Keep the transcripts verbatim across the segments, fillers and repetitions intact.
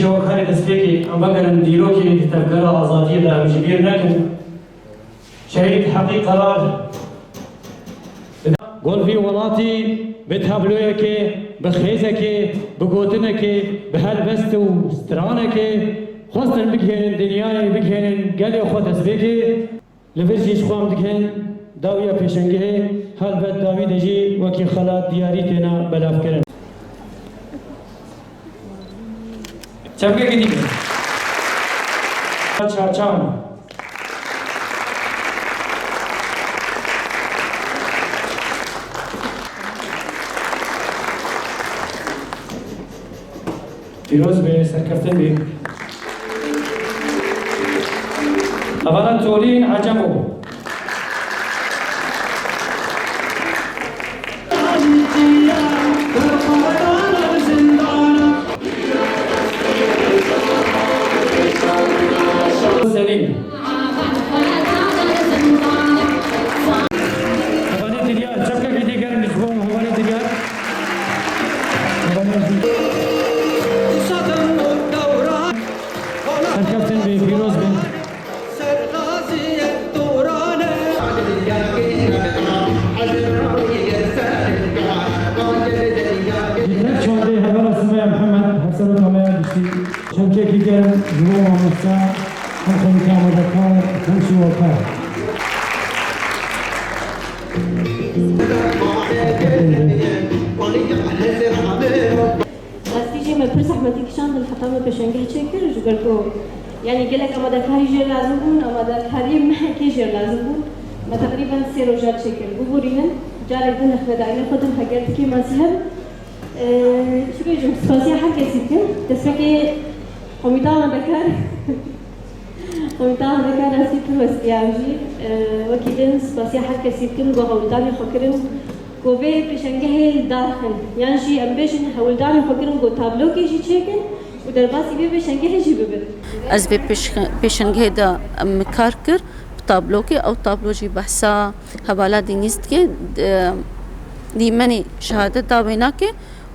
Şewekarê destpêkê em vegerin dîrokê tevgera azadiyê de em ji bîr nekin. Şehîd Heqî Qerar. Gol vî welatî bi tabloyekê, bi xêzekê, bi gotinekê, bi helbest û stranekê xwestin bigihênin dinyayê, bigihênin gelê xwe destpêkê. Li vir jî ji xwe em dikin dawiya pêşengehê, helbet dawî de jî wekî xelat diyarî têne belavkirin. Çemkekî dî. Çarçan. Pîroz be, serkeftin be. Hevala Tolîn Ecemo. Selîm. Hevalê Diryar, çepkekî dî germ ji bo hevalê Diryar. Serkeftin be, pîroz be. Yeter çandê hevala Sumaya Mihemed, hevsera Sumaya Diştî. Çemkekî germ ji bo mamosta, hem komîte amadekar, hem şîwekar. Rastî jî me pir zehmetî kişandin heta me pêşengeh çêkir, ji ber ku, yanî, gelek amadekarî jê lazim bûn, amadekariyê mehekê jê lazim bû. Me teqrîben sê roja çêkir. Biborînin, carê din li xwedayîna xwe din heger tikê masî hebin. Ee, çi bêjim, spasiya her kesî dikim. Destpêkê komîta amadekar, komîta amadekar rastî pir westiya ew jî. Ee, wekî din spasiya her kesî dikim, ku hewldanê xwe kirin. Ku vê pêşengehê li dar xin, yan jî em bêjin hewldanê xwe kirin ku tablokê jî çêkin û derbasî vê pêşengehê jî bibin. Ez vê pêş-, pêşengehê de, em, kar kir, bi tablokê, ew tablo jî behsa hevala Dînîz dike, d-, dîmenê şehadet da wê nake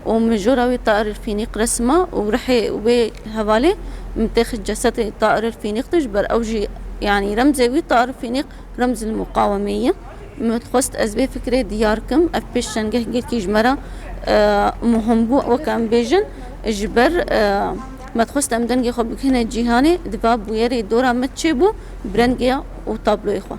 û mijora wê Tahir Fînîq resma û rihê wê hevalê min têx cesedê Tahir Fînîq de, ji ber ew jî, yanî, remzê wî Tahir Fînîq Remzil muqawemê ye. Me dixwest ez vê fikrê diyar kim. Ev pêşengeh gelkî ji me re, e, muhim bû, weke em bêjin, ji ber, e, me dixwest em dengê xwe bigihine cîhanê, di va bûyerê dora me çêbû, bi rengê û tabloyê xwe.